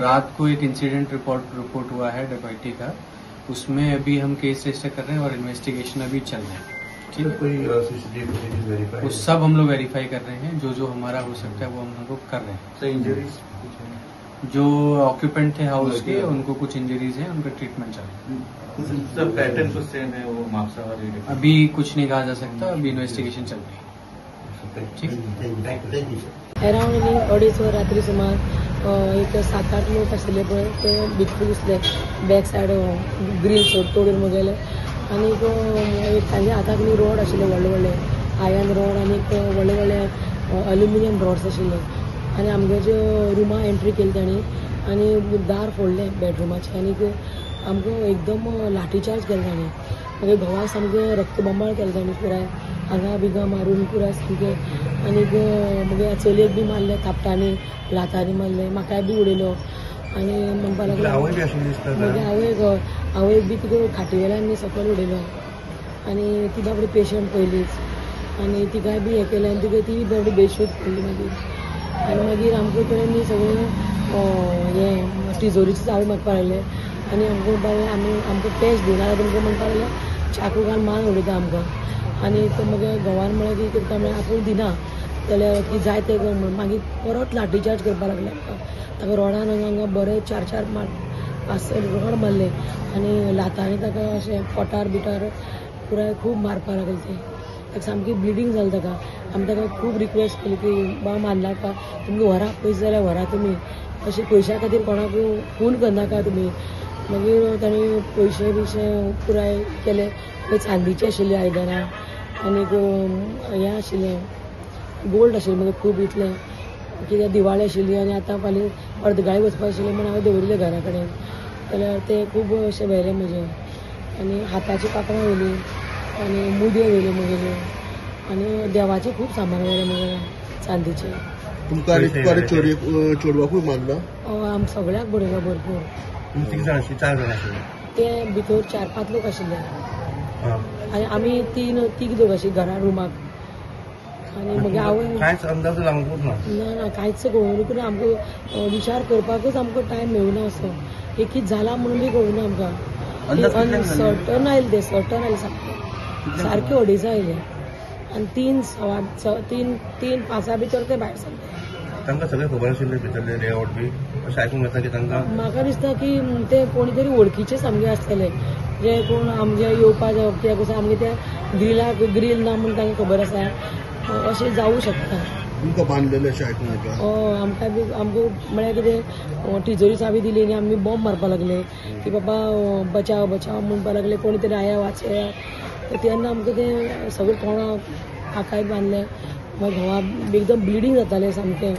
रात को एक incident report हुआ है डकैती का, उसमें अभी हम केस रजिस्टर कर रहे हैं और इन्वेस्टिगेशन अभी चल रहा है। ठीक है, कोई सीसीटीवी फुटेज वेरीफाई वो सब हम लोग वेरीफाई कर रहे हैं, जो जो हमारा हो सकता है वो हम लोग कर रहे हैं। सर इंजरीज जो ऑक्यूपेंट थे हाउस के उनको कुछ इंजरीज हैं, उनका ट्रीटमेंट चल रहा है। सर पैटर्न कुछ सेम है वो मापसा वाली? अभी कुछ नहीं कहा जा सकता, अभी इन्वेस्टिगेशन चल रही है। ठीक, thank you sir. Around 2:30 वर रात्री सुमार एक 7-8 लोक आशिल्ले पळय ते भितर घुसले, बॅक सायड ग्रील तोडून गेले आनीक एक तांच्या हाताक न्ही रोड आशिल्ले, व्हडले व्हडले आयर्न रोड आनीक व्हडले व्हडले अल्युमिनियम रॉड्स आशिल्ले आनी आमगे रुमा एंट्री केली तांणी आनी दार फोडलें बेडरुमाचें आनीक आमकां एकदम लाठीचार्ज केलो तांणी. मागीर घोवाक सामकें रक्तबंबाळ केलें तांणी, पुराय हांगा बिंगा मारून पुराय सामकें. आनीक मागीर चलयेक बी मारलें थापटांनी, लातांनी मारलें, म्हाकाय बी उडयलो आनी म्हणपाक लागलो मागीर आवयक आवयक बी तिका खाटी वेल्यान सकयल उडयलो आनी ती बाबडी पेशंट पयलींच आनी तिकाय बी हें केलें आनी तिका ती बाबडी बेशूद पडली मागीर. आनी मागीर आमकां तेणी सगळें हें तिजोरीची चावी मागपाक लागले आनी आमकां म्हणपाक लागले आमी आमकां कॅश दिना जाल्यार तुमकां म्हणपाक लागले चाकू घालून मान उडयता आमकां. आनी तो मागीर घोवान म्हळें की कितें म्हळ्यार आपूण दिना जाल्यार की जाय तें कर म्हणून. मागीर परत लाठीचार्ज करपाक लागले आमकां. ताका रोडान हांगा हांगा बरे 4-4 5-6 रोड मारले आनी लातांनी ताका अशें पोटार बिटार पुराय खूब मारपाक लागले. ते ताका सामकी ब्लिडींग जालें ताका. आमी ताका खूब रिक्वेस्ट केली की बा मारनाका, तुमकां व्हरा पयशे जाल्यार व्हरा तुमी, अशें पयशां खातीर कोणाक खून करनाका तुमी. मागीर ताणें पयशे बियशे पुराय केले, चांदीचे आशिल्ली आयदनां आनीक हें आशिल्लें गोल्ड आशिल्लें मागीर खूब इतलें कित्याक दिवाळी आशिल्ली आनी आतां फाल्यां अर्दगाळी वचपा आशिल्लें म्हूण हांवें दवरिल्लें घरा कडेन, जाल्यार तें खूब अशें व्हेलें म्हजें. आनी हाताचीं कांकणां व्हेलीं आनी मुदयो व्हेल्यो म्हगेल्यो आनी देवाचें खूब सामान व्हेलें म्हगेलें चांदीचें. तुमकां चेडवाकूय मारला? आम सगळ्याक बडयलो भरपूर. कितले जाण आशिल्ले? 4 जाण आशिल्ले ते भितर, 4-5 लोक आशिल्ले आनी आमी 3 लोक आशिल्ले घरा रुमाक. आनी मागीर आवय कांयच अंदाज लागूंक ना? ना ना, कांयच कळूंक ना आमकां, विचार करपाकूच आमकां टायम मेळुना असो एक कितें जाला म्हणून बी कळुना आमकां. सर्टन आयलें तें, सर्टन आयलें सामकें, सारकें 2:30 आयलें आनी 3:15 3-5 भितर ते भायर सरले. तांकां सगळें खबर आशिल्लें भितरलें लेआवट बी अशें आयकूंक येता की तांकां? म्हाका दिसता की ते कोणी तरी वळखीचे सामके आसतले, जे कोण आमगे येवपा जावप कित्याक कसो आमगे त्या ग्रिलाक ग्रील ना म्हूण तांकां खबर आसा, अशें जावूं शकता. तुमकां बांदलेलें अशें आयकूंक येता? हय, आमकां बी आमकां म्हळ्यार कितें तिजोरी चावी दिली आनी आमी बॉम्ब मारपाक लागले की बाबा बचाव बचाव म्हणपाक लागले, कोणी तरी आया वाचया. तेन्ना आमकां तें सगळें तोंडाक हाकाय बांदलें, मागीर घोवा एकदम ब्लिडींग जातालें सामकें,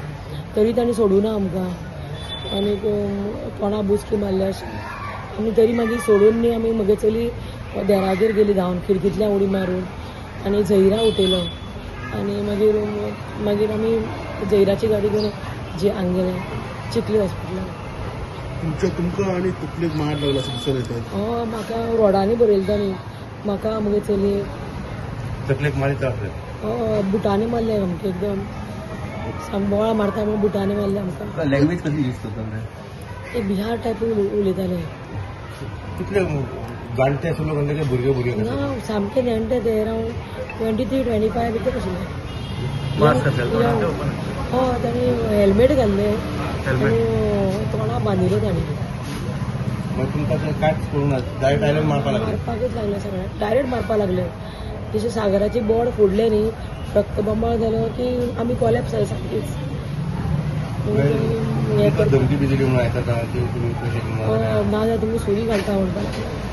तरी तांणी सोडूना आमकां आनीक तोंडा बुचकी मारले अशें. आमी तरी मागीर सोडून न्ही आमी म्हगे चली देरागेर गेली धांवन, खिडकींतल्यान उडी मारून आनी झैरा उठयलो आनी मागीर मागीर आमी झैराची गाडी घेवन जे हांगा गेले चिखली हॉस्पिटलान. तुमकां आनी तकलेक मार लागला असो दिसून येता? हय, म्हाका रोडांनी बरयलें तांणी, म्हाका म्हगे चलयेक तकलेक मारीत आसले? हय, बुटांनी मारलें आमकां, एकदम बोळा मारता म्हणून बुटांनी मारलें आमकां. लँग्वेज कशी यूज करताले? ते बिहार टायप उलयताले. कितले जाणटे आशिल्ले लोक आनी भुरगे भुरगे? ना, सामके जाणटे ते, अरावंड 23-25 भितर आशिल्ले. हय, तांणी हेल्मेट घाल्लें आनी तोंडा बांदिल्लें तांणी. मागीर तुमकां ते कांयच करूंक ना, डायरेक्ट आयल्यान मारपाक लागले? मारपाकूच लागले सगळें, डायरेक्ट मारपाक लागले. जशें सागराची बोड फोडलें न्ही, रक्तबंबाळ जालो की आमी कोलॅप्स जाले सामकीच. धमकी बी दिली म्हणून आयकता? ना जाल्यार तुमकां सुरी घालता म्हणपाक लागले.